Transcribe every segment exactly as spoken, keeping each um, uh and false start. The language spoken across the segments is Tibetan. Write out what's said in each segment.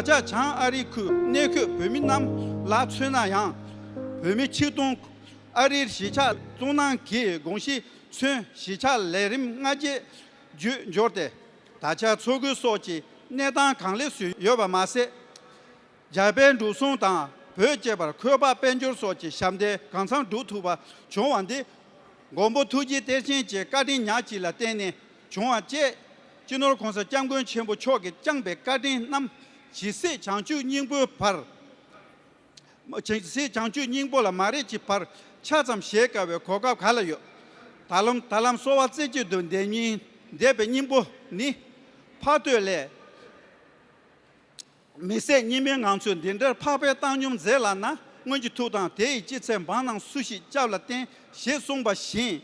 ད་ཆ་བྱང་ཨ་རིའི་ཁུལ་གནས་འཁོད་བོད་མི་རྣམས་ལ་མཚོན་ན་ཡང་། བོད་མི་ཆིག་སྟོང་ཨ་རིར་གཞིས་ཆགས་བཙུགས་གནང་གི་དགོངས་གཞི་མཚོན་གཞིས་ཆགས་ལས་རིམ་སྔ་རྗེས་བརྒྱུད་འབྱོར་ཏེ། ད་ཆ་འཚོ་གོས་སོགས་ཀྱི་གནས་སྟངས་གང་ལེགས་སུ་ཡོད་པ་མ་ཟད། རྒྱ་བལ་འབྲུག་གསུམ་དང་བོད་ཅེས་པར་འཁོས་པ་དཔལ་འབྱོར་སོགས་ཀྱི་ཞབས་འདེགས་གང་འཚམ་སྒྲུབ་ཐུབ་པ་བྱུང་བ་འདི། མགོན་པོ་ཐུགས་རྗེ་གཏེར་ཆེན་གྱི་བཀའ་དྲིན་ཉག་གཅིག་ལ་བརྟེན་ནས་བྱུང་བ་བཅས། སྤྱི་ནོར་༸གོང་ས་༸སྐྱབས་མགོན་ཆེན་པོ་མཆོག་གིས་བསྐྱངས་པའི་བཀའ་དྲིན་རྣམས་ཇི་སྲིད་བྱང་ཆུབ་སྙིང་པོའི་བར། ཇི་སྲིད་བྱང་ཆུབ་སྙིང་པོ་ལ་མ་རེག་ཅིག་བར་ཆ་ཙམ་བཞེས་དཀའ་བའི་གོ་སྐབས་ག་ལ་ཡོད། ད་ལམ་ད་ལམ་གསོལ་བ་རྩེ་གཅིག་ཏུ་འདེབས་སྙིང་འདེབས་པའི་སྙིང་པོ་ནི། ཕ་སྟོད་ལས། མི་བཟད་སྙིགས་མའི་ངང་ཚུལ་འདི་འདྲར་འཕགས་པའི་བཏང་སྙོམས་མཛད་ལགས་ན། སྔོན་གྱི་ཐུགས་དང་དེ་ཡི་ཅི་ཚེ་འབངས་རྣམས་སུ་ཞིག་སྐྱབས་ལ་བརྟེན་ཞེས་གསུངས་པ་བཞིན།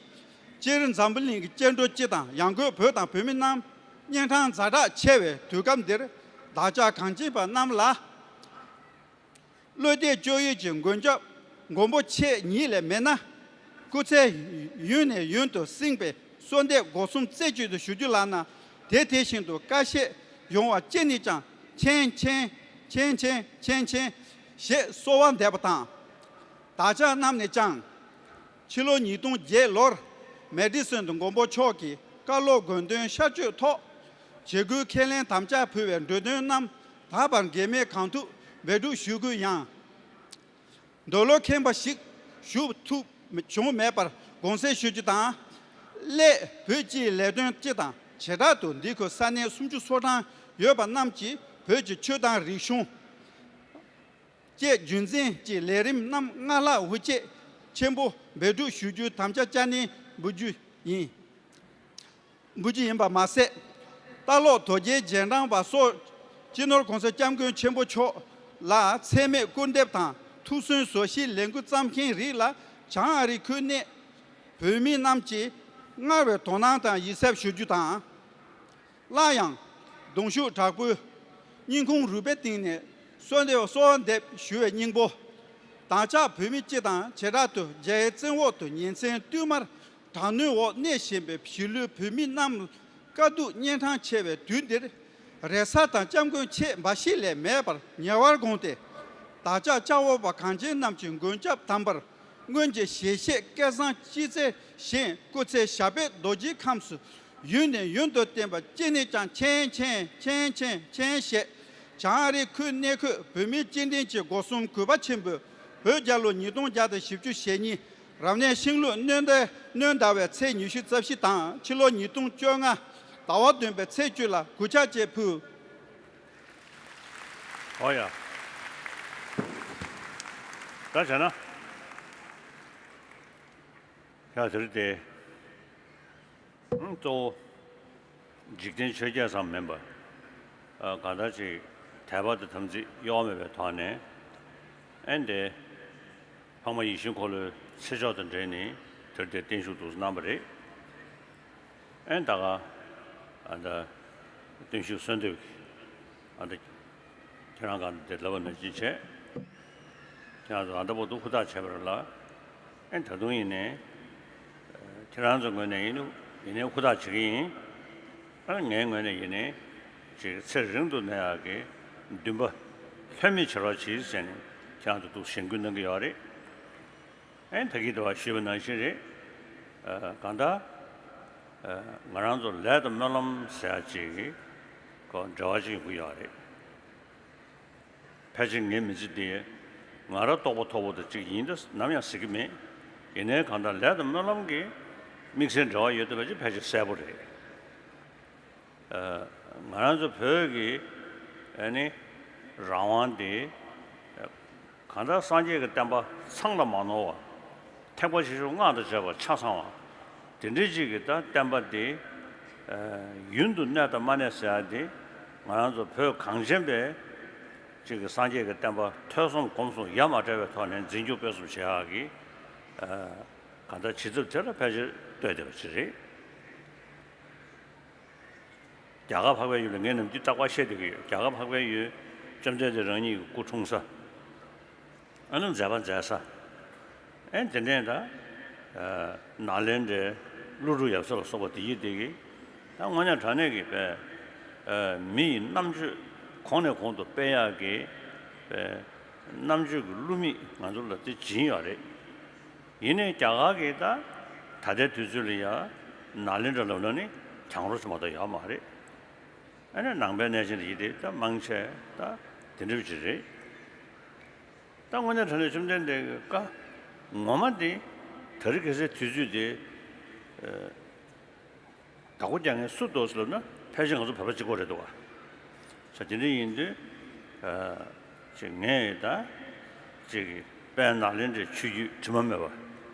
སྤྱིར་འཛམ་བུ་གླིང་གི་སྐྱེ་འགྲོ་སྤྱི་དང་ཡང་སྒོས་བོད་དང་བོད་མི་རྣམས་གཉན་འཕྲང་ཛ་དྲག་ཆེ་བའི་དུས་སྐབས་འདིར། བདག་ཅག་གངས་ཅན་པ་རྣམས་ལ། བློ་གཏད་བཅོལ་ཡུལ་གྱི་མགོན་སྐྱབས་མགོན་པོ་ཁྱེད་ཉིད་ལས་མེད་ན། སྐུ་ཚེ་ཡུན་ནས་ཡུན་དུ་བསྲིངས་པའི་གསོལ་འདེབས་སྒོ་གསུམ་རྩེ་གཅིག་ཏུ་ཞུ་རྒྱུ་ལགས་ན། དེ་དེ་བཞིན་དུ་བཀའ་བཞེས་ཡོང་བ་ཅི་ནས་ཀྱང་མཁྱེན་མཁྱེན་མཁྱེན་མཁྱེན་མཁྱེན་མཁྱེན་ཞེས་གསོལ་བ་འདེབས་པ་དང་། བདག་ཅག་རྣམས་ནས་ཀྱང་། ཕྱི་ལོ་ཉིས་སྟོང་བརྒྱད་ལོར་མེ་ཌི་སོན་དུ་མགོན་པོ་མཆོག་གི་བཀའ་སློབ་དགོངས་དོན་ཤར་བསྐྱོད་ཐོག་བྱེད་སྒོའི་ཁས་ལེན་དམ་བཅའ་ཕུལ་བའི་འབྲུ་དོན་རྣམས་ད་བར་འགལ་མེད་གང་ཐུབ་འབད་སྒྲུབ་ཞུ་དགོས་ཡང་། འདོད་བློ་ཁེངས་པ་ཞིག་ཞུ་ཐུབ་བྱུང་མེད་པར་དགོངས་སེལ་ཞུ་རྒྱུ་དང་། སླད་བོད་སྤྱིའི་ལས་དོན་སྤྱི་དང་བྱེ་བྲག་ཏུ་འདི་ཁུལ་ས་གནས་སུམ་ཅུ་སོ་གྲངས་ཡོད་པ་རྣམས་ཀྱིས་བོད་ཀྱི་ཆོས་དང་རིག་གཞུང་བཅས་རྒྱུན་འཛིན་གྱི་ལས་རིམ་རྣམས་སྔར་ལྷག་དབུ་འབྱེད་ཆེན་པོ་འབད་སྒྲུབ་ཞུ་རྒྱུའི་དམ་བཅའ་བཅའ་ནན་འབུལ་རྒྱུ་ཡིན། འབུལ་རྒྱུ་ཡིན་པ་མ་ཟད། ལྟ་ལོག་དོལ་རྒྱལ་རྗེས་འབྲང་པ་སོགས་སྤྱི་ནོར་༸གོང་ས་༸སྐྱབས་མགོན་ཆེན་པོ་མཆོག་ལ་ཚད་མེད་སྐུར་འདེབས་དང་ཐུགས་སུན་བཟོ་གཞིའི་ལས་འགུལ་བརྩམས་མཁན་རིགས་ལ་བྱང་ཨ་རིའི་ཁུལ་གནས་བོད་མི་རྣམས་ཀྱིས་སྔར་བས་དོ་སྣང་དང་ཡིད་གཟབ་ཞུ་རྒྱུ་དང་། སླར་ཡང་། གདུང་ཤུགས་དྲག་པོས་སྙིང་ཁུང་རུས་པའི་གཏིང་ནས་གསོལ་འདེབས་གསོལ་བ་འདེབས་ཞུ་བའི་སྙིང་པོ། བདག་ཅག་བོད་མི་སྤྱི་དང་བྱེ་བྲག་ཏུ་རྒྱའི་བཙན་འོག་ཏུ་ཉིན་མཚན་བསྟུད་མར་དྲག་གནོན་འོག་གནས་བཞིན་པའི་གཞིས་ལུས་བོད་མི་རྣམས་དཀའ་སྡུག་གཉན་འཕྲང་ཆེ་བའི་དུས་འདིར། རེ་ས་དང་སྐྱབས་མགོན་ཁྱེད་འབའ་ཞིག་ལས་མེད་པར་ཉེ་བར་དགོངས་ཏེ། བདག་ཅག་ཅ་བོ་པ་གངས་ཅན་རྣམས་ཀྱི་མགོན་སྐྱབས་དམ་པར། སྔོན་གྱི་ཞལ་བཞེས་སྐལ་བཟང་ཅི་སྩལ་བཞིན་སྐུ་ཚེ་ཞབས་པད་རྡོ་རྗེའི་ཁམས་སུ་ཡུན་ནས་ཡུན་དུ་བརྟན་པ་ཅི་ནས་ཀྱང་མཁྱེན་མཁྱེན་མཁྱེན་མཁྱེན་མཁྱེན་ཞེས། བྱང་ཨ་རིའི་ཁུལ་གནས་འཁོད་བོད་མིའི་སྤྱི་མགྲིན་གྱི་སྒོ་གསུམ་གུས་པ་ཆེན་པོས་བོད་རྒྱལ་ལོ་ཉིས་སྟོང་བརྒྱ་དང་བཞི་བཅུ་ཞེ་གཉིས་རབ་གནས་ཤིང་ལུག་སྣྲོན་ཟླ་སྣྲོན་ཟླ་བའི་ཚེས་ཉི་ཤུ་རྩ་བཞི་དང་ཕྱི་ལོ་ཉིས་སྟོང་བཅོ་ལྔ་ཟླ་བ་བདུན་པའི་ཚེས་བཅུ་ལ་གུས་ཕྱག་བཅས་ཕུལ། ཨོ་ཡ། ད་བྱས་ན། ཡ་དེ་རེད་དེ། ཨང་གཙོ་བོ། འཇིག་རྟེན་ཆོས་བརྒྱད་ཙམ་མིན་པ། ཨ་གང་ལྟར་ཅིག་དད་པ་དང་དམ་ཚིག་གཡོ་བ་མེད་པའི་ཐོག་ནས། ཨེ་འདི། འཕགས་མ་ཡིད་བཞིན་འཁོར་ལོའི་ཚེ་ཆོག་དང་འབྲེལ་ནས་དེར་དེ་བརྟན་བཞུགས་འདུག་གནང་བ་རེད། ཨེ་ད་ག་ཨ་ད་བརྟན་བཞུགས་གསོལ་འདེབས་ཨ་ད་ཁྱེད་རང་གང་དེ་ལབ་པ་ནང་བཞིན་བྱས། ཁྱེད་རང་ཚོ་ད་ལྟ་བར་དུ་ཧུར་ཐག་བྱས་པ་རེད་ལ། ཨེ་ད་དུང་ཡིན་ནའི་ཁྱེད་རང་ཚོ་ངོས་ནས་ཡིན་ནའི་ཡིན་ནའི་ཧུར་ཐག་བྱེད་ཀྱི་ཡིན། ཨ་ངའི་ངོས་ནས་ཡིན་ནའི་ཅིག་ཚེ་རིང་དུ་གནས་ཡག་གི་འདུན་པ་ལྷོད་མེད་བྱེད་རོགས་གྱིས་ཟེར་ནས་ཁྱེད་རང་ཚོ་འདུག་གཞེན་སྐུལ་གནང་གི་ཡོད་རེད། ཨེ་ད་གིན་དེ་བ་ཞུས་པ་ནང་བཞིན་རེད། ཨ་གང་ལྟར་ཨ་ང་རང་ཚོ་ལས་དང་སྨོན་ལམ་ཟེར་ཡག་ཅིག་གི་ཁོ་འབྲེལ་བ་ཅིག་ཡོང་གི་ཡོད་རེད། ཕལ་ཆེར་ངའི་མི་ཚེ་འདི་ང་རང་རྟོགས་པ་མཐོ་པོ་དང་གཅིག་ཡིན་ད་ནམ་ཡང་ཟེར་གྱི་མེད། ཡིན་ནའི་གང་ལྟར་ལས་དང་སྨོན་ལམ་གྱི་དམིགས་བསལ་འབྲེལ་བ་ཡོད་བསྡད་པ་ཅིག་ཕལ་ཆེར་གསལ་པོ་རེད། ཨ་ང་རང་ཚོ་བོད་ཀྱི་ཨ་ནི་རང་དབང་འདི་གང་ལྟར་སངས་རྒྱས་ཀྱི་བསྟན་པ་ཚང་ལ་མ་ནོར་བ། ཐེག་པ་ཆེ་ཆུང་སྔགས་དང་བཅས་པ་ཆ་ཚང་བ། དེ་འདྲའི་ཅིག་གི་ད་བསྟན་པ་འདི་ཨ་ཡུན་དུ་གནས་དང་མ་གནས་ཟེར་ཡག་འདི་ང་རང་ཚོ་བོད་གངས་ཅན་པའི་ཅིག་གི་སངས་རྒྱས་ཀྱི་བསྟན་པ་ཐོས་བསམ་སྒོམ་གསུམ་ཡ་མ་བྲལ་བའི་ཐོག་ནས་འཛིན་སྐྱོང་སྤེལ་གསུམ་བྱེད་ཡག་གི་ཨ་གང་ལྟར་བྱེད་ཐབས་དེ་ལ་ཕལ་ཆེར་ལྟོས་བསྡད་པ་ཅིག་རེད། རྒྱ་གར་འཕགས་པའི་ཡུལ་ལ་ངས་ནམ་རྒྱུན་རྟག་པར་བཤད་བསྡད་ཀྱི་ཡོད། རྒྱ་གར་འཕགས་པའི་ཡུལ་བཅོམ་ལྡན་འདས་རང་ཉིད་ཀྱི་སྐུ་འཁྲུངས་ས། ཨ་ནི་མཛད་པ་མཛད་ས། ཨེ་དེ་འདྲས་ད། ཨ་ནཱ་ལེནྡྲའི་ཀླུ་སྒྲུབ་ཡབ་སྲས་ལ་སོགས་པ་དེ་ཡིས་དེ་གི། ད་དངོས་གནས་དྲང་གནས་ཀྱི་པའི་ཨ་མི་ཡི་རྣམ་དཔྱོད་ གོང་ནས་གོང་དུ་སྤེལ་ཡག་གི་པའི་རྣམ་དཔྱོད་ཀྱི་བསླུ་མེད་ང་ཚོ་ལ་དེ་སྦྱིན་ཡོད་རེད། ཡིན་ནའི་རྒྱ་གར་གྱིས་ད་ད་ལྟའི་དུས་ཚོད་ལ་ཡ་ནཱ་ལེནྡྲ་ལབ་ན་ནི་གྱང་རོ་ཅིག་མ་གཏོགས་ཡོད་མ་རེད། ཨ་ནི་ནང་པའི་གནས་ཆེན་དེ་ཡིན་དེ་ད་མང་ཆེ་ད་དེ་འདྲ་ཅིག་རེད། ད་དངོས་གནས་དྲང་གནས་བཅོམ་ལྡན་འདས་ཀྱི་བཀའ་ངོ་མ་དེ་དེ་རིང་ཁ་སང་དུས་ཚོད་དེ་བདག་པོ་རྒྱག་མཁན་སུ་འདུག་ཟེར་ལབ་ན་ཕལ་ཆེར་ང་ཚོ་བོད་པ་གཅིག་པོ་རེད་འདུག་ག་ས་དེ་འདྲ་ཡིན་དུས་ཅིག་ངས་ད་ཅིག་དཔལ་ནཱ་ལེནྡྲའི་ཆོས་བརྒྱུད་དྲི་མ་མེད་པ་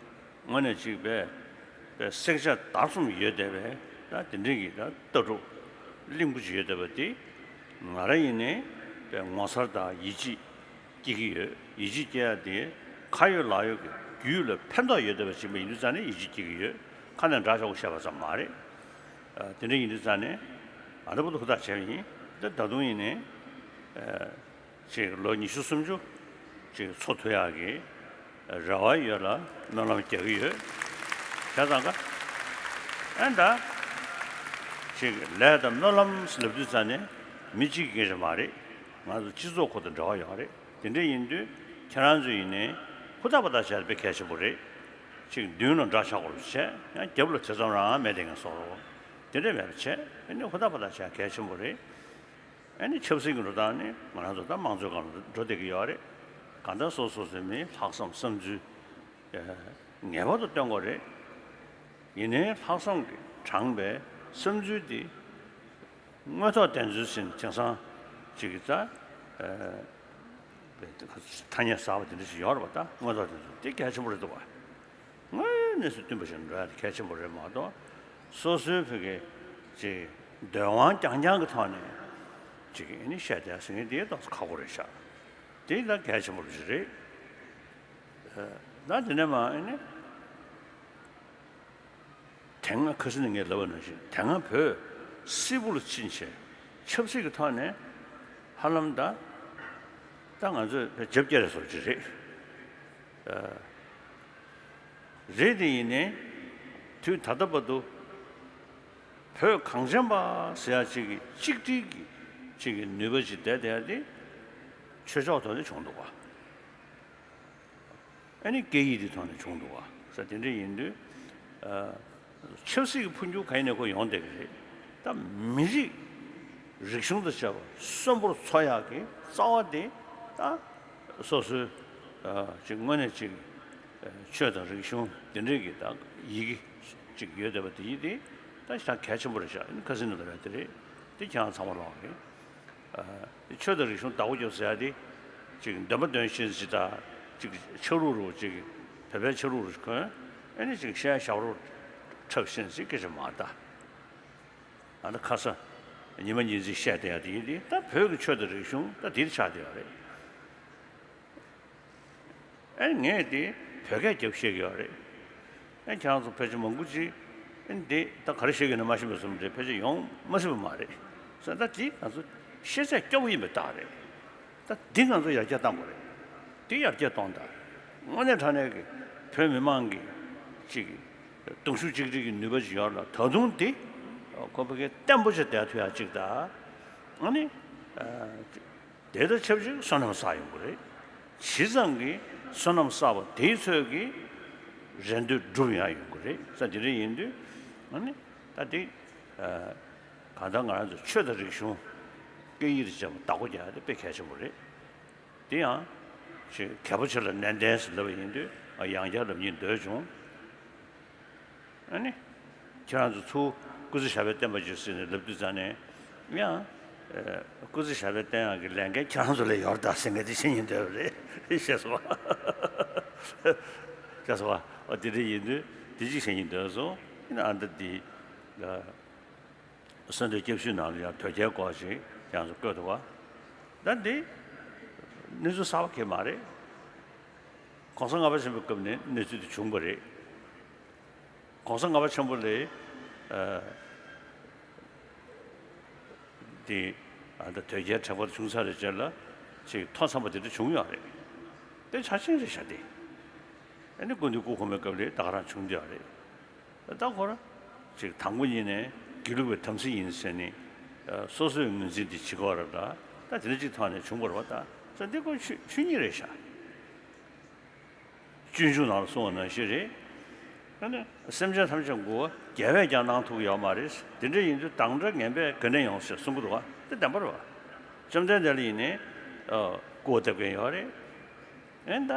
དངོས་གནས་ཅིག་དཔེ་དཔེ་བསྲེག་བཅད་བརྡར་གསུམ་ཡོད་བསྡད་པའི་ད་དེ་འདྲ་གི་ད་ལྟ་གྲུབ་བརླིང་པོ་ཅིག་ཡོད་བསྡད་པ་དེ་ང་རང་ཡིན་ནའི་དཔེ་ངོ་མཚར་དང་ཡིད་ཆེས་སྐྱེ་གི་ཡོད། ཡིད་ཆེས་སྐྱེ་ཡ་དེ་ཁ་ཡོད་ལག་ཡོད་ཀྱི་རྒྱུད་ལ་ཕན་ཐོགས་ཡོད་བསྡད་པ་ཞིག་མ་ཡིན་དུས་ཙང་ནས་ཡིད་ཆེས་སྐྱེ་གི་ཡོད། ཁ་ནས་འདྲ་ཆགས་པོ་བཤད་པ་ཙམ་མ་རེད། ཨ། དེ་འདྲ་ཡིན་དུས་ཙང་ནས་ཨ་ད་བར་དུ་ཧུར་ཐག་བྱས་པ་ཡིན། ད་ད་དུང་ཡིན་ནའི་ཨ་ཅིག་ལོ་ཉི་ཤུ་སུམ་ཅུ་ཅིག་འཚོ་ཐུབ་ཡག་གི་རེ་བ་ཡོད་ལ་སྨོན་ལམ་རྒྱག་གི་ཡོད། བྱས་ཙང་ཀ་ཨ་ད་ཅིག་ལས་དང་སྨོན་ལམ་ལབ་དུས་ཙང་ནས་མི་གཅིག་གི་སྐད་ཆ་མ་རེད། ང་ཚོ་སྤྱི་ཚོགས་ཁོ་དང་འབྲེལ་བ་ཡོད་རེད། དེ་འདྲ་ཡིན་དུས་ཁྱེད་རང་ཚོ་ཡིན་ནའི་ཧུར་ཐག་པ་ཐག་བྱས་དཔེ་གལ་ཆེན་པོ་རེད། ཅིག་མདུན་ལ་འདྲ་ཆགས་པོ་བྱས་ཡང་རྒྱབ་ལ་དེ་ཙམ་རང་མེད་དེ་ངས་བཟོ་རོགས། དེ་འདྲ་མེད་པ་བྱས་ཨ་ནི་ཧུར་ཐག་པ་ཐག་བྱས་གལ་ཆེན་པོ་རེད། ཨ་ནི་ཆབ་སྲིད་ཀྱི་འགྲོ་སྟངས་ནི་ང་རང་ཚོ་ད་དམངས་གཙོའི་སྒང་ལ་འགྲོ་བསྡད་ཀྱི་ཡོད་རེད། གང་ལྟར་སོ་སོ་སོའི་མིའི་ལྷག་བསམ་བསམ་ཚུལ་ངེས་པར་དུ་སྟོན་དགོས་རེད། ཡིན་ནའི་ལྷག་བསམ་གྱིས་དྲངས་པའི་བསམ་ཚུལ་འདི་དངོས་ཐོག་བདེན་འཚོལ་ཟིན་དེང་སང་ཅིག་གི་ད་ཐ་སྙད་གསར་པ་དེ་འདྲ་ཞིག་ཡོད་རེད་པ། ད་དངོས་ཐོག་བདེན་འཚོལ་དེ་གལ་ཆེན་པོ་རེད་འདུག་བ། དངོས་གནས་སུ་བསྟུན་པ་ཞིག་འགྲོ་ཡ་དེ་གལ་ཆེན་པོ་རེད་མ་གཏོགས། སོ་སོའི་བོད་སྐད་ཅིག་འདོད་དབང་རྐྱང་རྐྱང་གི་ཐོག་ནས་ཅིག་ཨ་ནི་བཤད་བསྡད་ཟེར་མཁན་དེ་ཏོག་ཙམ་ཁག་པོ་རེད་ཤག་དེ་ད་གལ་ཆེན་པོ་ཞིག་རེད། ད་དེ་ནས་མ་ཨ་ནི་དེ་སྔ་ཁ་སང་ནས་ངས་ལབ་པ་ནང་བཞིན་དེ་སྔ་བོད་སིལ་བུ་ལ་ཕྱིན་བྱས་ཆབ་སྲིད་ཀྱི་ཐོག་ནས་ཧ་ལམ་ད་ད་ང་ཚོས་རྒྱབ་སྐྱོར་རེ་བཟོ་གི་རེད། རེད་དེ་ཡིན་ནའི་དུས་ད་ལྟ་བར་དུ་བོད་གངས་ཅན་པ་ཟེར་ཡ་གཅིག་གི་གཅིག་སྒྲིལ་གྱི་གཅིག་གི་ནུས་པ་ཅིག་བསྡད་བསྡད་ཡ་དེ་ཆོས་ཕྱོགས་ཐོག་ནས་བྱུང་འདུག་བ། ཨ་ནི་སྐད་ཡིག་དེ་ཐོག་ནས་བྱུང་འདུག་བ། ས་དེ་འདྲ་ཡིན་དུས་ཨ་ཆབ་སྲིད་ཀྱི་འཕོ་འགྱུར་ག་ཡིན་ནས་ཁོ་ཡོང་བསྡད་ཀྱི་རེད། ད་མི་རིགས་རིག་གཞུང་དང་བཅས་པ་གསོན་པོར་འཚོ་ཡག་གི་རྩ་བ་དེ་ད་སོ་སོའི་ཨ་ཅིག་དངོས་གནས་ཅིག་ཨ་ཆོས་དང་རིག་གཞུང་དེ་འདྲའི་གི་ད་ཡི་གེ་ཅིག་ཡོད་བསྡད་པ་དེ་ཡིན་དེ་ད་ཞེ་དྲག་གལ་ཆེན་པོ་རེད་ཤག་ཨ་ནི་ཁ་སང་ནས་ལབ་ཡ་དེ་རེད། དེ་ཁྱེད་རང་ཚང་མ་ལོག་རེད། ཆོས་དང་རིག་གཞུང་བདག་པོ་རྒྱབ་ཟེར་ཡ་དེ་ཅིག་འདོན་པ་འདོན་བཞིན་ཅིག་དང་ཅིག་ཆ་ལུགས་རུ་ཅིག་བོད་པའི་ཆ་ལུགས་རུ་གོན་ཨ་ནི་ཅིག་གཞས་ཞབས་བྲོ་འཁྲབ་བཞིན་ཅིག་སྐད་ཆ་མ་རེད་ད། ཨ་ད་ཁ་ས་ཉི་མ་ཉིན་མཚན་བཤད་བསྡད་ཡ་དེ་ཡིན་དེ་ད་བོད་ཀྱི་ཆོས་དང་རིག་གཞུང་ད་དེ་ཆགས་བསྡད་ཡོད་རེད། ཨེ་ངས་དེ་བོད་སྐད་རྒྱབ་བཤད་ཀྱི་ཡོད་རེད། ཨེ་ཁྱེད་རང་ཚོ་ཕལ་ཆེར་མང་པོ་ཅིག་ཨེ་འདི་ད་ག་རེ་བཤད་ཀྱི་ཡོད་ན་མ་ཤེས་པ་བཟོ་འདྲ་ཕལ་ཆེར་ཡོང་མ་སྲིད་པ་མ་རེད། ས་ད་དེ་ང་ཚོ་ཤེས་ཚད་སྐྱོ་པོ་ཡིན་པའི་རྟགས་རེད། ད་འདི་ང་ཚོ་ཡར་རྒྱས་གཏང་དགོས་རེད། འདི་ཡར་རྒྱས་གཏོང་དང་། དངོས་གནས་དྲང་གནས་ཀྱི་བོད་མི་མང་གི་ཅིག་གདུང་ཤུགས་གཅིག་སྒྲིལ་གྱི་ནུས་པ་ཅིག་ཡོད་ལ་ད་དུང་འདི་ཁོ་བོད་སྐད་བརྟན་པོ་ཅིག་བསྡད་ཐུབ་ཡ་ཅིག་དང་། ཨ་ནི། དེ་དང་ཆབས་ཅིག་བསོད་ནམས་བསགས་ཡོང་གི་རེད། ཇི་ཙམ་གྱིས་བསོད་ནམས་བསགས་པ་དེའི་ཚོད་ཀྱིས་རེ་འདོད་འགྲུབ་ཡང་ཡོང་གི་རེད། ས་དེ་འདྲ་ཡིན་དུས་ཨ་ནི་ད་དེ་གང་ལྟར་ང་རང་ཚོ་ཆོས་དང་རིག་གཞུང་སྐད་ཡིག་དང་བཅས་པ་བདག་པོ་རྒྱག་ཡ་དེ་དཔེ་གལ་ཆེན་པོ་རེད། དེ་ཡང་ཅིག་གལ་པོ་ཆེ་ལ་ནན་ཏན་ཟེར་ལབ་པ་ཡིན་དུས་ཡང་བསྐྱར་ལབ་སྙིང་འདོད་བྱུང་། ཨ་ནི། ཁྱེད་རང་ཚོ་ཚུར་སྐུ་ཚེ་ཞབས་པད་བརྟན་པ་བྱོས་ཟེར་ནས་ལབ་དུས་ཙང་ནས་ཡང་། ཨེ། སྐུ་ཚེ་ཞབས་པད་བརྟན་ཡག་གི་ལས་འགན་ཁྱེད་རང་ཚོ་ལ་ཡོད་རེད་ད་ཟེར་མཁན་དེ་བཤད་སྙིང་འདོད་པ་རེད། ཤེས་སོང་བ། ཤེས་སོང་བ། ཨོ་དེ་འདྲ་ཡིན་དུས་དེ་གཅིག་བཤད་སྙིང་འདོད་སོང་། ཡིན་ན་ཨ་མདའ་འདི། གསོལ་འདེབས་སྐྱབས་ཞུའི་ནང་ལ་ཡང་དོལ་རྒྱལ་སྐོར་ཞིག་ཁྱེད་རང་ཚོ་བཀོད་འདུག་བ། ད་འདི་གནས་ཚུལ་གསར་པ་གང་ཡང་མ་རེད། གོང་ས་ལྔ་པ་ཆེན་པོའི་སྐབས་ནས་གནས་ཚུལ་དེ་བྱུང་བ་རེད། གོང་ས་ལྔ་པ་ཆེན་པོ་ལས་ཨ་དེ་ཨ་ད་དོལ་རྒྱལ་དྲེགས་པ་བྱུང་ཚར་བའི་རྗེས་ལ་ཅིག་ཐོ་འཚམས་པ་དེ་འདྲ་བྱུང་ཡོད་རེད། དེ་ཆ་ཆེན་རེད་ཤག་དེ། ཨ་ནི་སྐུ་མདུན་སྐུ་གོང་མའི་སྐབས་ལས་ད་ག་རང་བྱུང་བསྡད་ཡོད་རེད། ད་ཁོ་རང་ཅིག་དང་པོ་ཉིད་ནས་དགེ་ལུགས་པའི་དམ་ཚིག་ཡིན་ཟེར་ནས་ཨ་སོ་སོའི་ངོས་འཛིན་དེ་བྱེད་དགོས་རེད་ལ། ད་དེ་འདྲ་གཅིག་ཐོག་ནས་བྱུང་བ་རེད་བ། ད་ད་འདི་ཁོ་ཆོས་ཆོས་ཉིད་རེད་ཤག་སྤྱོད་འཇུག་ནང་ལ་གསུངས་པ་ནང་བཞིན་རེད། ཨ་ནི་སེམས་ཅན་ཐམས་ཅད་མགུ་བ་རྒྱལ་བས་ཀྱང་གནང་ཐུབ་ཀྱི་ཡོད་མ་རེད། དེ་འདྲ་ཡིན་དུས་དང་སྒྲ་ངན་པས་ག་ནས་ཡོང་ཟེར་གསུང་གི་འདུག་བ། དེ་བདེན་པ་རེད་བ། བཅོམ་ལྡན་འདས་ལ་ཡིན་ནའི་ཨ་སྐུར་བ་འདེབས་མཁན་ཡོད་རེད། ཨེ་ད་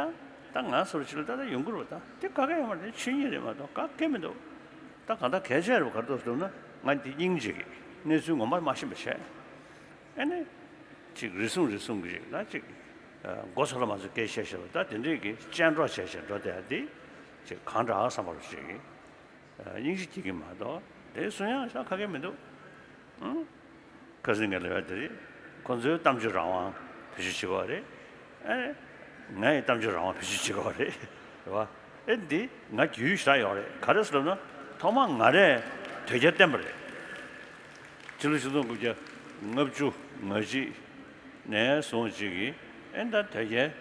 ད་ང་ཚོར་ཅིག་ལ་ད་ད་ཡོང་གི་རེད་བ། ད་དེ་ག་གེ་ཡོང་མ་རེད། ཆོས་ཉིད་རེད་མ་གཏོགས་ག་གེ་མི་འདུག་ད་གང་ལྟར་གལ་ཆེ་རེད་བ། ག་རེ་འདུག་ཟེར་ན་ང་འདི་སྙིང་རྗེ་གི་གནས་ཚུལ་ངོ་མ་མ་ཤེས་པ་བྱས། ཨེ་ནི། ཅིག་རེ་ཟུང་རེ་ཟུང་གི་ཅིག་ད་ཅིག་མགོ་ཚོ་ལ་མ་ཚོ་སྐད་བཤད་བཤད་པ་ད་དེ་འདྲས་ཀྱི་སྤྱན་གྲོགས་བྱས་བྱས་འགྲོ་བསྡད་ཡ་དེ་ཅིག་གང་དྲག་བསམ་པ་རུ་ཅིག་སྙིང་རྗེ་སྐྱེ་གི་མ་གཏོགས་དེ་གསུང་ཡག་ཤ་ཁ་སྐད་མི་འདུག་ཨང་། ཁ་སང་ངས་ལབ་ཡ་དེ་རེད། ཁོ་ཚོའི་གཏམ་བརྗོད་རང་དབང་བེད་སྤྱོད་བྱེད་དགོས་རེད། ཨེ། ངའི་གཏམ་བརྗོད་རང་དབང་བེད་སྤྱོད་བྱེད་དགོས་རེད། རེད་བ། ཨེ་འདི་ང་རྒྱུས་ཞེ་དྲག་ཡོད་རེད། ག་རེ་ཟེར་ལབ་ན་ཐོག་མར་ང་རས་དོལ་རྒྱལ་བསྟེན་པ་རེད། ཕྱི་ལོ་ཆིག་སྟོང་དགུ་བརྒྱ་ལྔ་བཅུ་ང་གཅིག་ནས་བཟུང་ཅིག་གིས་ཨེ་ད་དོལ་རྒྱལ་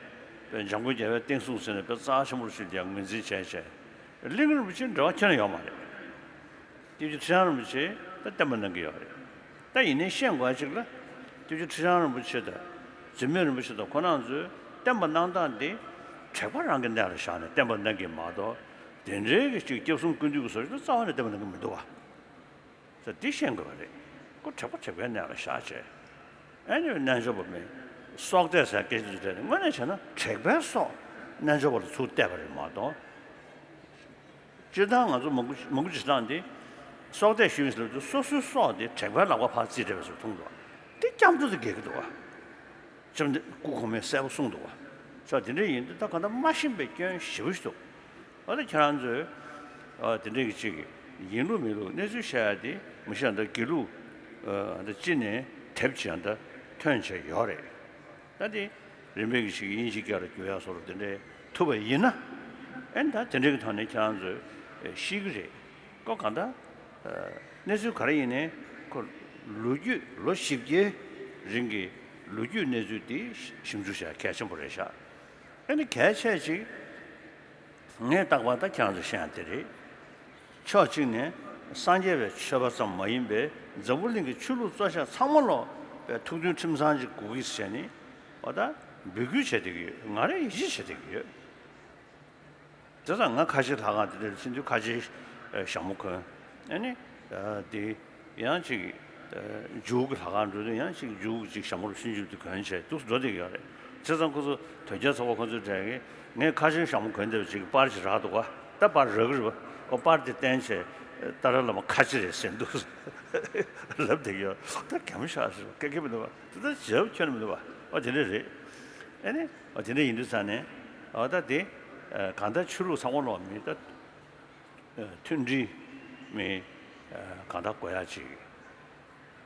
དཔེ་འཇམ་མགོན་རྒྱལ་བའི་བསྟན་སྲུང་ཟེར་ནས་དཔེ་རྩ་ཆེན་པོ་ཞིག་ཀྱང་ངོས་འཛིན་བྱས་བྱས། གླིང་རིན་པོ་ཆེ་འབྲེལ་བ་ཁྱོན་ནས་ཡོད་མ་རེད། སྐྱབས་རྗེ་ཁྲི་བྱང་རིན་པོ་ཆེ་ད་བསྟེན་པ་གནང་གི་ཡོད་རེད། ད་ཡིན་ནའི་ཤེས་དགོས་ཅིག་ལ། སྐྱབས་རྗེ་ཁྲི་བྱང་རིན་པོ་ཆེ་དང་། འཛིན་མེད་རིན་པོ་ཆེ་དང་ཁོང་རྣམ་ཚོས་བསྟེན་པ་གནང་སྟངས་འདི། དྲེགས་པ་རང་གི་གནས་ལ་བཞག་ནས་བསྟེན་པ་གནང་གི་མ་གཏོགས། དེ་འདྲའི་གི་ཅིག་སྐྱབས་གསུམ་ཀུན་འདུས་ཀྱི་བཟོ་ཞིག་ལ་རྩ་བ་ནས་བསྟེན་པ་གནང་གི་མི་འདུག་བ། ཟེར་འདི་ཤེས་དགོས་པ་རེད། ཁོ་དྲེགས་པ་དྲེགས་པའི་གནས་ལ་བཞག་བྱས། ཨེ་ནི་རྣལ་འབྱོར་པ་མིན། སྲོག་གཏད་ཟེར་སྐད་ཆ་དེ་དངོས་གནས་བྱས་ན་དྲེགས་པའི་སྲོག་རྣལ་འབྱོར་པ་ལ་ཚུར་གཏད་པ་རེད་མ་གཏོགས། སྤྱིར་བཏང་ང་ཚོ་མང་པོ་མང་པོ་ཅིག་བཏང་སྟེ། སྲོག་གཏད་ཞུས་ཟེར་དུས་སོ་སོའི་སྲོག་དེ་དྲེགས་པའི་ལག་པར་ཕར་བརྩིས་བསྡད་པའི་བཟོ་མཐོང་འདུག་དེ་སྐྱབས་འགྲོ་དེ་འགལ་གྱི་འདུག་བ། བཅོམ་ལྡན་སྐུ་གོང་མས་གསལ་པོ་གསུངས་འདུག་བ། ས་དེ་འདྲ་ཡིན་དུས་ད་གང་ལྟར་མ་ཤེས་པའི་སྐྱོན་ཞེ་པོ་ཞིག་འདུག་ཨ་ད་ཁྱེད་རང་ཚོས་ཨ་དེ་འདྲ་གི་ཅིག་ཡིན་ལུགས་མིན་ལུགས་གནས་ཚུལ་བཤད་ཡ་དེ་མི་ཤེས། ད་དགེ་ལུགས་ཨ་ད་སྤྱི་ནས་དེབ་ཅིག་ཡང་ད་ཐོན་བྱས་ཡོད་རེད། ད་དེ་རིམ་པས་ཀྱི་ཞིག་དབྱིན་ཇིའི་སྐད་ལ་བསྒྱུར་ཡག་སོགས་དེ་འདྲའི་ཐུབ་པ་ཡིན་ན། ཨེ་ད་དེ་འདྲའི་གི་ཐོག་ནས་ཁྱེད་རང་ཚོས་ཤེས་ཀྱི་རེད། ཀོ་གང་ལྟར་གནས་ཚུལ་ག་རེ་ཡིན་ནའི་ཁོ་ལོ་རྒྱུས་ལོ་བཞི་བརྒྱའི་རིང་གི་ལོ་རྒྱུས་གནས་ཚུལ་དེ་ཞིབ་འཇུག་བྱ་གལ་ཆེན་པོ་རེད་ཤག་ཨེ་ནི་གལ་ཆེ་ཅིག་ངས་རྟག་པར་ད་ཁྱེད་རང་ཚོ་བཤད་ཡ་དེ་རེད། ཕྱོགས་གཅིག་ནས་སངས་རྒྱས་པའི་ཆོས་པ་ཙམ་མ་ཡིན་པའི་འཛམ་བུ་གླིང་གི་ཆོས་ལུགས་གཙོ་ཆེ་ཚང་མ་ལོག་པའི་ཐུགས་མཐུན་ཁྲིམས་གཙང་ཅིག་དགོས་ཀྱི་ཟེར་ནས་འོ་ད་འབོད་སྐུལ་བྱེད་བསྡད་ཀྱི་ཡོད། ང་རང་ཡིད་ཆེས་བྱེད་བསྡད་ཀྱི་ཡོད། དེ་ཙང་ང་ཁ་ཆེ་ལྷ་ཁང་དེ་འདྲར་ཕྱིན་དུས་ཁ་ཆེའི་ཞྭ་མོ་གོན། ཨ་ནི་དེ་ཡང་ཅིག་འཇུག་གི་ལྷ་ཁང་འགྲོ་དུས་ཡང་ཅིག་འཇུག་ཅིག་ཞྭ་མོ་ལ་ཤིན་ཅུབ་དེ་གོན་བྱས་འདུག་འགྲོ་བསྡད་ཀྱི་ཡོད་རེད། བྱས་ཙང་ཁོ་ཚོ་དོལ་རྒྱལ་ཚོགས་པ་ཁོ་ཚོའི་གྲས་ཀྱིས་ངས་ཁ་ཆེའི་ཞྭ་མོ་གོན་བསྡད་པ་ཅིག་གི་པར་ཅིག་རག་འདུག་ག་ད་པར་རག་གི་རེད་པ། ཨོ་པར་དེ་བསྟན་བྱས་ཏཱ་ལའི་བླ་མ་ཁ་ཆེ་རེད་ཟེར་འདུག་ལབ་བསྡད་ཀྱི་ཡོད། ད་གད་མོ་ཤོར་ཟེར་སྐད་ཀྱི་མི་འདུག་ག་ད་ད་བྱས་པ་ཁྱོན་ནས་མི་འདུག་ག་ཨོ་དེ་འདྲ་རེད། ཨ་ནི་ཨོ་དེ་འདྲ་ཡིན་དུས་ཙང་ནས་ཨོ་ད་དེ་གང་ལྟར་ཆོས་ལུགས་ཚང་མ་ལོག་མི་ད། མཐུན་སྒྲིལ་མི་གང་ལྟར་དགོས་ཡ་ཅིག་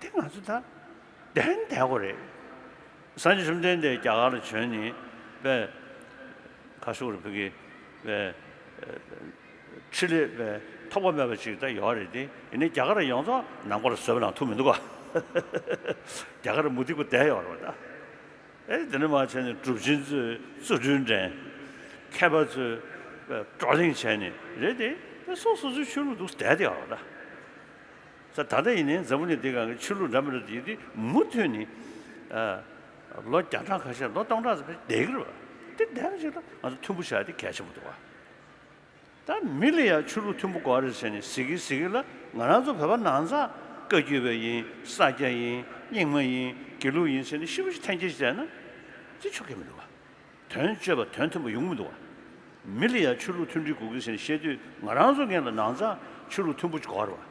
དེ་ང་ཚོ་ད་བདེན་བདེན་དགོས་རེད། སངས་རྒྱས་བཅོམ་ལྡན་འདས་རྒྱ་གར་ལ་བྱོན་ནས་པས་ཁ་ཤོར་བུ་གི་པས་ཕྲིན་ལས་པས་ཐོགས་པ་མེད་པ་ཅིག་ད་ཡོད་རེད་དེ། ཡིན་ནའི་རྒྱ་གར་ཡོངས་རྫོགས་ནང་པ་ལ་བཟོས་པ་ལའང་ཐུག་མི་འདུག་ག་རྒྱ་གར་མུ་སྟེགས་པ་བསྡད་ཡོད་རེད་པ་ད། ཨེ་དེ་འདྲ་མ་བྱས་ནས་གྲུབ་ཆེན་ཚོས་བརྩོན་འགྲུས་འགྲན། མཁས་པ་ཚོས་བགྲོ་གླེང་བྱས་ནས་རེད་དེ། ད་སོ་སོ་སོའི་ཆོས་ལུགས་འདུག་བསྡད་དེ་ཡོད་རེད་ད། ད་ད་ལྟ་ཡིན་ནའི་འཛམ་བུ་གླིང་འདི་སྒང་གི་ཆོས་ལུགས་འདྲ་མི་འདྲ་དེ་ཡིན་དེ་མུ་མཐུད་ནས་ཨ་ལོ་བརྒྱ་ཕྲག་ཁ་ཤས་ལོ་སྟོང་ཕྲག་ཙམ་བསྡད་ཀྱི་རེད་པ། དེ་བསྡད་པ་ཅིག་ལ་ང་ཚོ་མཐུན་པོ་བྱ་ཡ་དེ་གལ་ཆེན་པོ་འདུག་བ། ད་མི་ལ་ཡང་ཆོས་ལུགས་མཐུན་པོ་དགོས་རེད་ཟེར་ནས་ཟེར་གི་ཟེར་གི་ལ། ང་རང་ཚོ་བོད་པ་ནང་ཚགས་བཀའ་བརྒྱུད་པ་ཡིན། ས་སྐྱ་ཡིན། རྙིང་མ་ཡིན། དགེ་ལུགས་ཡིན་ཟེར་ནས་ཤི་བོ་ཞིག་འཐེན་འཁྱེར་བྱས་ན་དེ་ཆོག་གི་མི་འདུག་བ། དོན་སྤྱོད་པ་དོན་མཐུན་པ་ཡོང་གི་མི་འདུག་བ། མི་ལ་ཡང་ཆོས་ལུགས་མཐུན་སྒྲིལ་དགོས་གི་ཟེར་ནས་བཤད་དུས་ང་རང་ཚོ་སྔོན་ལ་ནང་ཚགས་ཆོས་ལུགས་མཐུན་པོ་ཅིག་དགོས་རེད་བ།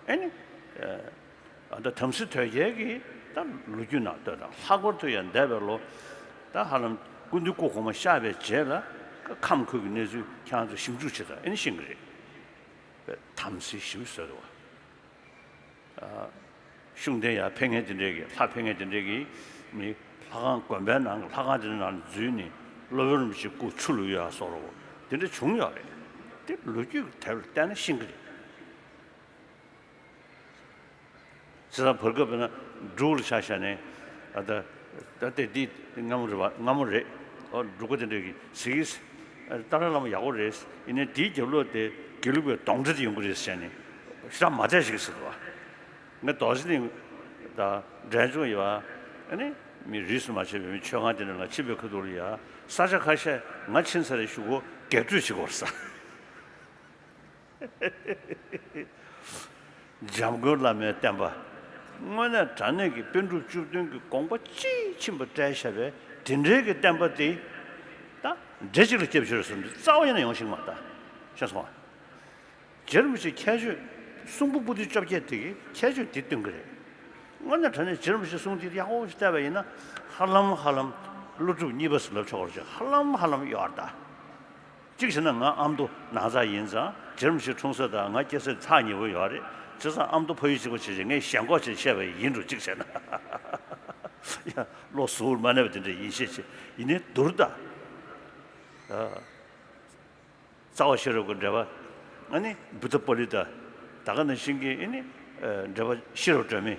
ཨེ་ནི། ཨ་ད་དམ་སྲི་དོལ་རྒྱལ་གྱི་ད་ལོ་རྒྱུས་ནང་ལྟོས་དང་། ལྷག་པར་དུ་ཡང་འདས་པའི་ལོ་ད་ཧ་ལམ་སྐུ་མདུན་སྐུ་གོང་མ་གཤེགས་པའི་རྗེས་ལ་ཁམས་ཁུལ་གྱི་གནས་ཚུལ་ཁྱེད་རང་ཚོ་ཞིབ་འཇུག་བྱེད་དང་། ཨེ་ནི་ཤེས་ཀྱི་རེད། དམ་སྲི་ཞིག་བཟོས་འདུག་བ། ཤུགས་ལྡན་ཡར་ཕེབས་མཁན་དེ་འདྲས་ཀྱི། ལྷ་ཕེབས་མཁན་དེ་འདྲས་ཀྱི་མི་ལྷ་ཁང་དགོན་པའི་ནང་གི་ལྷ་ཁང་དེ་འདྲ་ནང་ལ་འཛུལ་ནས་སློབ་དཔོན་རིན་པོ་ཆེ་སྐུ་ཆུ་བླུགས་ཡ་སོགས་རོ་དེ་འདྲ་བྱུང་ཡོད་རེད། དེ་ལོ་རྒྱུས་ཀྱི་དེབ་ལ་བལྟས་ན་ཤེས་ཀྱི་རེད། བྱས་ཙང་བར་སྐབས་ན་འབྲུག་ལ་ཆ་བཞག་ནས་ཨ་ད་ད་ལྟ་འདི་སྔ་མོ་རེད་བ། སྔ་མོ་རེད། ཨོ་འབྲུག་པ་དེ་འདྲས་ཀྱི་ཟེར་གི། ཏཱ་ལའི་བླ་མ་ཡག་པོ་རེད། ཡིན་ནའི་དེའི་རྒྱབ་ལོགས་དེ་དགེ་ལུགས་པའི་གདོན་འདྲེ་དེ་ཡོང་གི་རེད་ཟེར་ནས་ཞེ་དྲག་མ་བསྡད་ཤིག་ཟེར་བ། ངས་རྡོ་རྗེ་གླིང་དང་འབྲས་ལྗོངས་ཡོད་བ། ཨ་ནི་ མི་རིས་སུ་མ་ཆད་པའི་མི་མཆོད་ཁང་དེ་ནང་ལ་ཕྱིན་པའི་ཁ་ཐུག་ལ་ཡ། ས་ཆ་ཁ་ཤས་ང་ཕྱིན་ཚར་རེད་ཞུ་གོ་རྒྱག་སྤྲོད་བྱེད་དགོས་ས། འཇམ་མགོན་བླ་མའི་བསྟན་པ། དངོས་གནས་དྲང་གནས་ཀྱི་པཎ་གྲུབ་བཅུ་བདུན་གྱི་དགོངས་པ་དཔྱིས་ཕྱིན་པ་བཀྲལ་བཞག་པའི་དེ་འདྲའི་གི་བསྟན་པ་དེ། ད་འདྲེ་གཅིག་ལ་སྐྱབས་བཅོལ་སོང་འདི་རྩ་བ་ཡིན་ན་ཡོང་ཤེས་མ་རེད་ད། ཤེས་སོང་ཨ། རྗེ་རིན་པོ་ཆེའི་ཁྱད་ཆོས་གསུང་འབུམ་པོ་ཏི་བཅོ་བརྒྱད་དེ་གི་ཁྱད་ཆོས་འདི་སྟོན་གི་རེད། དངོས་གནས་དྲང་གནས་རྗེ་རིན་པོ་ཆེའི་གསུང་འདི་ཡག་པོ་ཞིག་བལྟས་པ་ཡིན་ན། ཧ་ལམ་ཧ་ལམ་ཀླུ་སྒྲུབ་གཉིས་པ་ཟེར་ལབ་ཆོག་གི་རེད། ཧ་ལམ་ཧ་ལམ་ཡོད་རེད་ད། གཅིག་བྱས་ན་ང་ཨ་མདོ་ནང་ཚགས་ཡིན་ཙང་རྗེ་རིན་པོ་ཆེ་འཁྲུངས་ས་དང་ང་སྐྱེས་ས་ཐག་ཉེ་པོ་ཡོད་རེད། བྱས་ཙང་ཨ་མདོ་ཕ་ཡུལ་གཅིག་པ་བྱས་བྱས་ངས་ཞེན་ཁོག་བྱས་བཤད་པ་ཡིན་འགྲོ། གཅིག་བྱས་ན་ཡ་བློ་གཟུ་བོར་མ་གནས་པ་དེ་འདྲ་ཡིན་ཤེས་བྱས་ཡིན་ནའི་བསྡུར་ད། རྩ་བ་ཤེས་རབ་ཀྱི་འགྲེལ་པ། ཨ་ནི་བུདྡྷ་པཱ་ལི་ཏ། ད་ག་ནང་བཞིན་གྱི་ཨ་ནི་འགྲེལ་པ་ཤེས་རབ་སྒྲོན་མེ།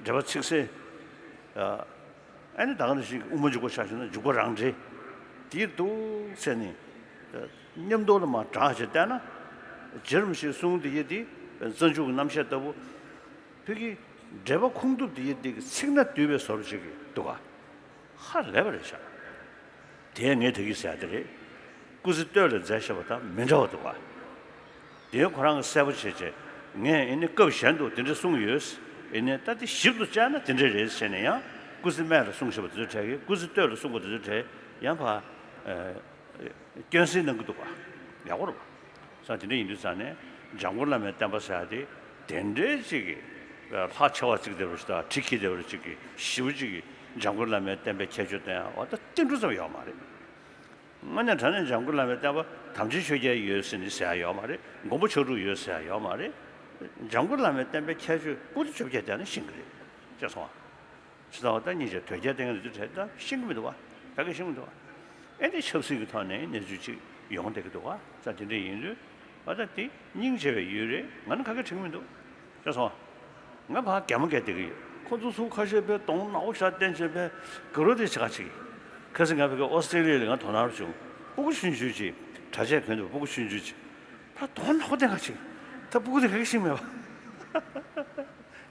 འགྲེལ་པ་ཚིག་གསལ། ཨ་ནི་ད་ག་ནང་བཞིན་གྱི་དབུ་མ་འཇུག་པ་ཆ་བཞག་ན་འཇུག་པ་རང་འགྲེལ། དེའི་འདུག་ཚེ་ནི། མཉམ་དུ་ལ་མ་དྲངས་བྱས་བལྟས་ན། རྗེ་རིན་པོ་ཆེའི་གསུང་དེ་ཡི་དེ་རྩ་འཇུག་གི་རྣམ་བཤད་ལྟ་བུ། བོད་ཀྱི་འགྲེལ་པ་ཁུངས་ཐུབ་དེ་ཡི་དེ་གི་ཚིག་སྣ་བསྡུས་པའི་བཟོ་འདྲ་ཅིག་གི་འདུག་ག་ཧ་ལས་པ་རེད་ཤག་དེ་ངས་ད་གིན་ཟེར་ཡ་དེ་རེད། སྐུ་ཚེ་སྟོད་ལ་མཛད་བཞག་པ་དང་མི་འདྲ་བ་འདུག་ག་དེ་ཁོ་རང་གིས་གསལ་པོ་བྱས་བྱས། ངས་ཨེ་ནི་སྐབས་གཞན་དུ་དེ་འདྲ་གསུངས་ཡོད། ཨེ་ནི་ད་དེ་ཞིབ་ཏུ་དཔྱད་ན་དེ་འདྲ་རེད་ཟེར་ནས་ཡང་སྐུ་ཚེ་སྨད་ལ་གསུངས་བཞག་པ་དེ་ཚོ་བྲལ་གི། སྐུ་ཚེ་སྟོད་ལ་གསུངས་པ་དེ་ཚོ་བྲལ་ཡང་ཕར། སྐྱོན་སེལ་གནང་གི་འདུག་ག་ཡག་པོ་རེད་པ། ས་དེ་འདྲ་ཡིན་དུས་ཙང་ནས་འཇམ་མགོན་བླ་མའི་བསྟན་པ་ཟེར་ཡ་དེ་དེ་འདྲའི་ཅིག་གི་ལྷག་ཆེ་བ་བརྩིགས་བསྡད་པ་ཞིག་དང་གྲི་འཁྱེར་བསྡད་པ་ཅིག་གི་ཞེ་པོ་ཅིག་གི་འཇམ་མགོན་བླ་མའི་བསྟན་པའི་ཁྱད་ཆོས་སྟོན་ཡ་བ་ད་ཏིལ་འབྲུ་ཙམ་ཡོད་མ་རེད། དངོས་གནས་དྲང་གནས་འཇམ་མགོན་བླ་མའི་བསྟན་པ་དམ་ཅན་ཆོས་རྒྱལ་ཡོད་ཟེར་ནས་ཟེར་ཡ་ཡོད་མ་རེད། མགོན་པོ་ཕྱག་དྲུག་ཡོད་ཟེར་ཡ་ཡོད་མ་རེད། འཇམ་མགོན་བླ་མའི་བསྟན་པའི་ཁྱད་ཆོས་པོ་ཏི་བཅོ་བརྒྱད་བལྟས་ན་ཤེས་ཀྱི་རེད། ཤེས་སོང་ཨ། ཇི་ལྟ་བ་ལྟར་སྙིང་རྗེ་དོལ་རྒྱལ་བསྟེན་མཁན་དེ་ཚོ་གྲས་ད་ཤེས་ཀྱི་མི་འདུག་བ། ག་གེ་ཤེས་ཀྱི་མི་འདུག་བ། ཨེ་འདི་ཆབ་སྲིད་ཀྱི་ཐོག་ནས་གནས་ཚུལ་ཅིག་ཡོང་བསྡད་ཀྱི་འདུག་བ། ས་དེ་འདྲ་ཡིན་དུས་ཨ་ད་དེ་སྙིང་རྗེ་བའི་ཡུལ་རེད། ང་ནི་ག་གེ་དྲན་གྱི་མི་འདུག་ཤེས་སོང་ང་ཕར་གད་མོ་བགད་བསྡད་ཀྱི་ཡོད། ཁོ་ཚོ་ཚུར་ཁ་ཤས་པའི་གདོང་ནག་པོ་ཞིག་བསྟན་བྱས་པའི་དགའ་རོགས་དེ་བྱེད་ག་ཅིག་ཁ་སང་ང་ཕ་གི་ཨོ་སི་ཀྲེ་ལི་ཡ་ལ་ང་དོ་སྣང་བྱུང་། སྤུ་གུ་ཆུང་ཆུང་ཅིག་གྲྭ་ཆས་གོན་འདུག་སྤུ་གུ་ཆུང་ཆུང་ཅིག་ད་དོན་ཧོ་ཏེ་ང་ཅིག་ད་སྤུ་གུ་དེ་ག་གེ་ཤེས་མེད་པ།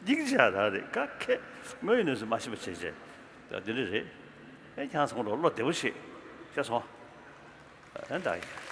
སྙིང་རྗེ་ཡ་རག་རེད་ག་ཁེ། དངོས་ཡོད་གནས་ཚུལ་མ་ཤེས་པ་བྱས་བྱས། ད་འདི་འདྲ་རེད། ཨེ་ཁྱང་སང་ལོ་བློ་བདེ་པོ་བྱེད། ཤེས་སོང་། ཨེ་ད།